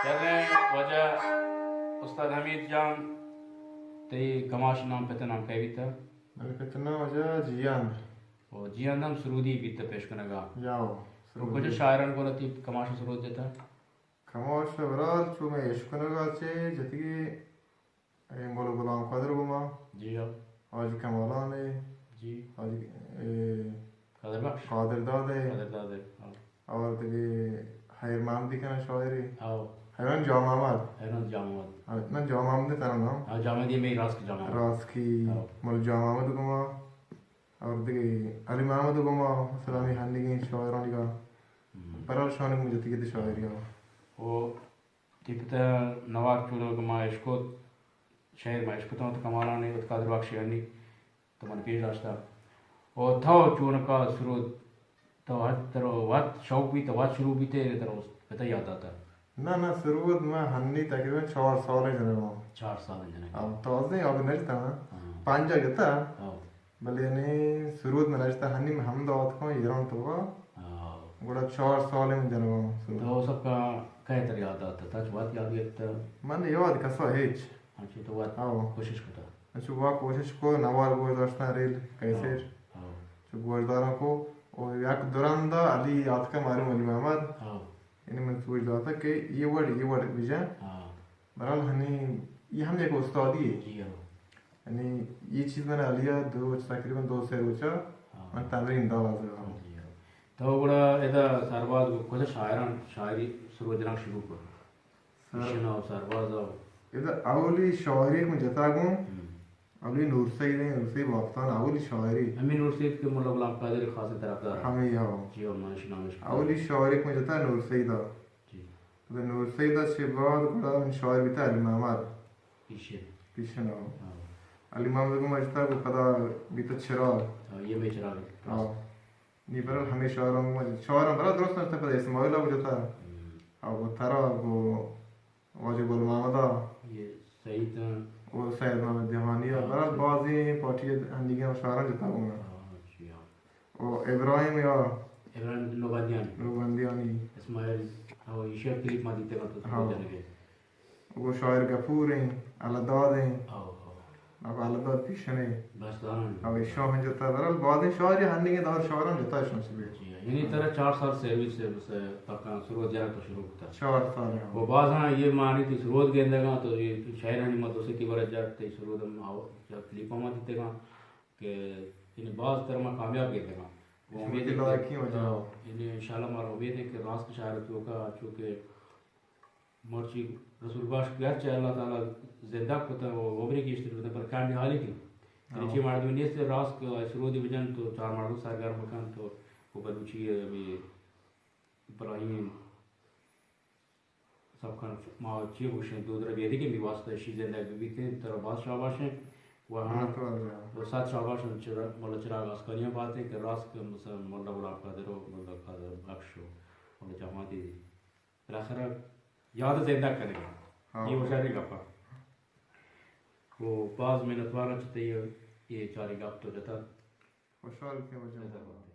شریں واجہ استاد حمید جان، تئی کماش نام، پت نام کئے بیتا؟ منی پت نام واجہ جیاند۔ او جیاند ہم سرودی بیتا پیش کنگا؟ یاو، تو سرودی۔ کجا شاعران گورا تئی کماش سرود جتا؟ کماش برال چو میں اشکنگا چے جتگی اے مولا غلام قادر گوما۔ جی ہاں۔ حاجی کمالان ہے۔ جی۔ حاجی، اے، قادر بخش۔ قادر داد ہے۔ قادر داد ہے، ہاں۔ اور دگہ حیر محمدی کنا شاعری۔ ہاں۔ حیران جام محمد۔ حیران جام محمد۔ ہاں، نہ، جام محمد ترا نام۔ ہاں، جام محمد یہ میری راس کی جام محمد۔ راس کی ہاں۔ مولا جام محمد گوما۔ اور دگہ علی محمد گوما، سلامی ہنگیں شاعرانی کا۔ ہم۔ برال شانک مجتی کے شاعری ہاں۔ او تئی پت ء نوار چوناں کہ ما اشکت، شعر ما اشکتاں، تو کمالان ء وت قادر بخش انی تو من پیش داشتا۔ او تو چونکا سرود، تو وت ترو وت شوق بیت، وت شروع بیت، ترو پت ء یاد داتا؟ نہ، نہ، سرود ما ہنی تقریباً چار سال جنگا۔ چار سال جنگا۔ اب تازہ اب نجتا۔ ہاں۔ پنجا گتا۔ ہاں۔ بلے نی سرود من نشتہ ہنی من ہمدا آتکاں ایران تو۔ ہاں۔ گڑا چار سال من جنگا سرود۔ تو سب کا کئے تر یاد آتا؟ تچ وقت یاد گرتا؟ من یاد کسا ہیچ۔ اچھا، تو وقت ہاں۔ کوشش کتا؟ اچھا، وا کوشش کو، نوار گوش داشتن، ریل، کیسٹ۔ ہاں، ہاں۔ چو گوش دارا کو، او یک درندا علی آتکا، معلوم علی محمد۔ ہاں۔ یعنی من سوچ داتا کہ یہ وڑ، یہ وڑ بجن۔ ہاں۔ برحال ہنی، یہ ہم یک استادی ہے۔ جی ہاں۔ یعنی یہ چیز من علی ء دو، تقریباً دو سے روچا ہاں۔ من تمرین دا واضح ہاں۔ جی ہاں۔ تو گڑا ادا سرباز کو کجا شاعران، شاعری سرود جنگ شروع کر؟ سر- ایشنا و سرباز او۔ ادا اولی شاعری کو جتا گوں، ہم۔ اولی نور سید ہیں، نور سید واپتان اولی شاعری۔ ہمیں نور سید کے ملا غلام قادر خاص طرفدار ہیں۔ ہمیں ہاں۔ جی ہاں، من شنامش۔ اولی شاعری کو جتا نور سید۔ جی۔ پدا نور سید ء چہ بعد گڑا من شاعر بیتا علی محمد۔ پیشن۔ پیشن، ہاں۔ ہاں۔ علی محمد گوں مجتا گوں پدا بیتا چراغ۔ ہاں، یہ میں چراغ۔ ہاں۔ نی برحال ہمیں شاعراں گوں مجتا، شاعراں برحال درست نشتا، پدا اسماعیل ء گوں جتا۔ ہم۔ ہاں، گوں ترا گوں واجہ گل محمد ء۔ یہ سعید ء۔ او سید محمد دیوانی ء۔ ہاں، برحال جی۔ بازیں پارٹی ہندیگیں شاعراں جتا گوں۔ ہاں، جی ہاں۔ او ابراہیم یا ابراہیم نوبندیانی۔ نوبندیانی۔ اسماعیل، او ایشی ء کلپ ما دیتے گا تو ہاں۔ جنگے۔ او شاعر گپور ہیں، الداد ہیں۔ او، او۔ اب الداد پیشن ہے۔ بس دارن۔ اب ایشاں ہم جتا، برحال بازیں شاعر ہنگے دور شاعراں جتا شان سے۔ جی، یعنی ترا چار سال سروس سے بس پکا سرود جنگ تو شروع کتا۔ چار سال ہیں۔ وہ باز ہاں یہ مانی تئی سرود گندگا تو یہ شاعرانی مدرسے کی برا جات تئی سرود ہم آو، جب کلپ ما دیتے گا۔ کہ یعنی باز تر ما کامیاب گیتگاں۔ و امید ہے کہ، لائقی وجہ۔ یعنی انشاءاللہ مارا امید ہے کہ راست شاعر توکا چونکہ مرچی رسول بخش گرچہ اللہ تعالی زندہ کتا و عمری گیشتر بتا پر کامی حالی کی۔ ہاں۔ یعنی چی مردم نیست راست کہ سرودی بجن تو چار مردم سرگرم بکن تو وہ بلوچی ابھی ابراہیم سب کن ما چی گوشیں، دود ربیدی کہ می واسطہ اشی زندگ ببیتیں، ترا باز شاباش ہیں۔ و ہاں، ہاں، تو آ جا۔ و صد شاباش ہیں چرا، مولا چراغ آسکانیاں باتیں کہ راست کہ مثلاً مولا غلام قادر و مولا قادر بخش و مولا جماعتی بالاخرہ یاد زندگ کرے گا۔ ہاں۔ یہ ہوشاری گپا۔ و باز منتوار چتے یہ چاری گپ تو جتا۔ خوشحال کہ وجہ۔